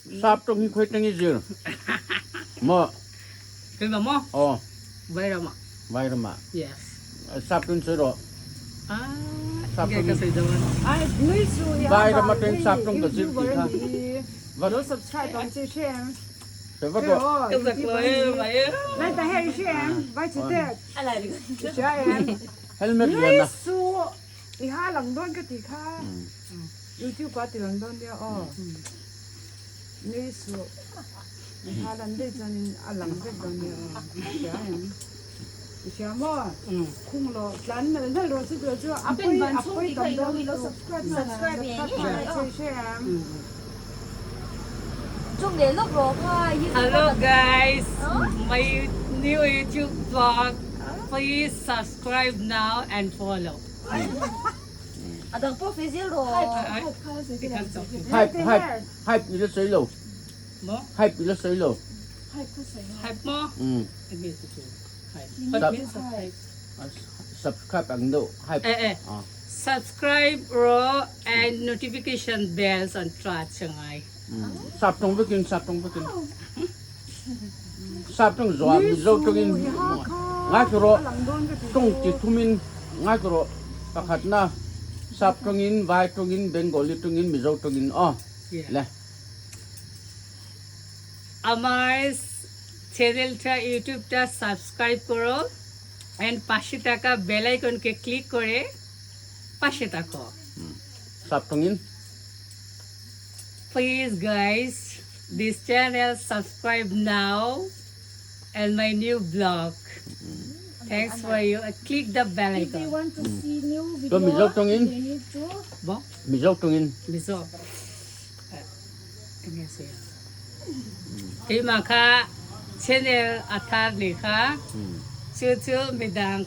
Sap tawng hi khawi tang i zir maw? Keimah maw? Aw. Vairam ah. Vairam ah. Yes. Sap tawng sawi rawh. Ah, Sap nge ka tawng sawi dawn? Ai nui su i Vairam atangin sap tawng ka zir tih kha. Va Lo subscribe ang che hre em. Sawi vat rawh. Ka zak lo em mai. Lai ta her i hre em? Vai chhe te. I hria em? Helmet Nui lian a. su i ha lang dawn ka tih kha. YouTube ah ti lang dawn nia aw. Nui su i ha lan daih chuanin a lang vek dawn nia aw. I hria em? I hria maw? Khung lo tlan nalh nalh rawh chu tur chu a pawi a pawi tam dawn lutuk. Subscribe che hre em? Hello guys, my new YouTube vlog. Please subscribe now and follow. A dang pawh sawi zel rawh. Hype hype hype i la sawi lo. Maw? Hype i la sawi lo. Hype maw? Umm. Enge chu chu hype. What means of hype? Subscribe ang deuh hype. Eh eh. Subscribe rawh and notification bells on trat changai. Sap tawng vekin sap tawng vekin. Sap tawng zuah Mizo tawngin ngaithla rawh tawng ti thumin ngaithla rawh pakhatna sap tawngin vai tawngin Bengali tawngin Mizo tawngin aw le. আমার চ্যানেলটা ইউটিউবটা subscribe করো and পাশে থাকা bell আইকনকে click করে পাশে থাকো। Sap tawngin. Please guys, this channel subscribe now and my new blog. Thanks for you. Click the bell If they icon. want to see new Chuan video, Mizo tawngin. they need to Maw? Mizo tawngin. Mizo. Enge sawi ang? Keimah kha channel a thar nih kha chu chu midang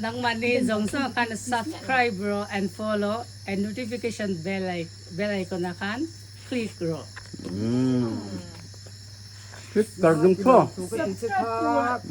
nangmah nih zawng zawng khan subscribe rawh and follow and notification bell bell icon ah khan click rawh. Click kar dung thaw. Subscribe.